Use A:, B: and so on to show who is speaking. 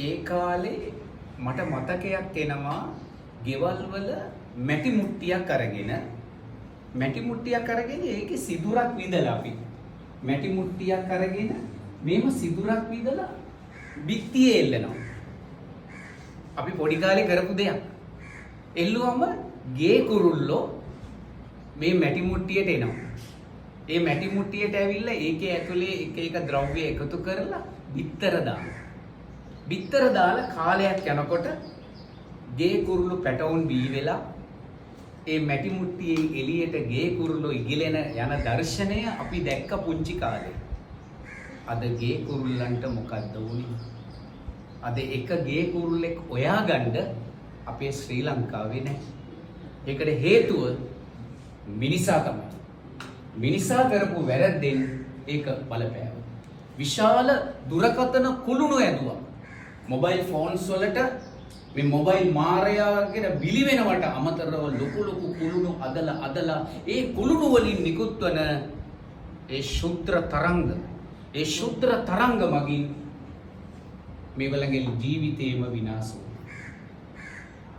A: ඒ කාලේ මට මතකයක් එනවා, ගෙවල් වල මැටි මුට්ටියක් අරගෙන, මැටි මුට්ටියක් අරගෙන ඒකේ සිදුරක් විදලා, අපි මැටි මුට්ටියක් අරගෙන මේම සිදුරක් විදලා බිත්තියේ එල්ලනවා. අපි පොඩි කාලේ කරපු දෙයක්. එල්ලුවම ගේ කුරුල්ලෝ මේ මැටි මුට්ටියට එනවා. ඒ මැටි මුට්ටියට ඇවිල්ලා ඒකේ ඇතුලේ එක එක ද්‍රව්‍ය එකතු කරලා බිත්තර දානවා. බිත්තර දාලා කාලයක් යනකොට ගේ කුරුළු පැටවුන් බිහි වෙලා ඒ මැටි මුට්ටියෙන් එළියට ගේ කුරුල්ලෝ ඉගිලෙන යන දර්ශනය අපි දැක්ක පුංචි කාලේ. අද ගේ කුරුල්ලන්ට මොකද්ද වුනේ? අද එක ගේ කුරුල්ලෙක් හොයාගන්න අපේ ශ්‍රී ලංකාවේ නැහැ. ඒකට හේතුව මිනිසා තමයි. මිනිසා කරපු වැරද්දෙන් ඒක බලපෑවා. විශාල දුරකථන කුළුණු ඇදුවා. මොබයිල් ෆෝන්ස් වලට මේ මොබයිල් මාරයාගෙන බිලි වෙනවට අමතරව ලොකු ලොකු කුළුණු අදලා අදලා, ඒ කුළුණු වලින් නිකුත් වන ඒ ක්ෂුද්‍ර තරංග, ඒ ක්ෂුද්‍ර තරංග මගින් මේගොල්ලන්ගේ ජීවිතේම විනාශ වුණා.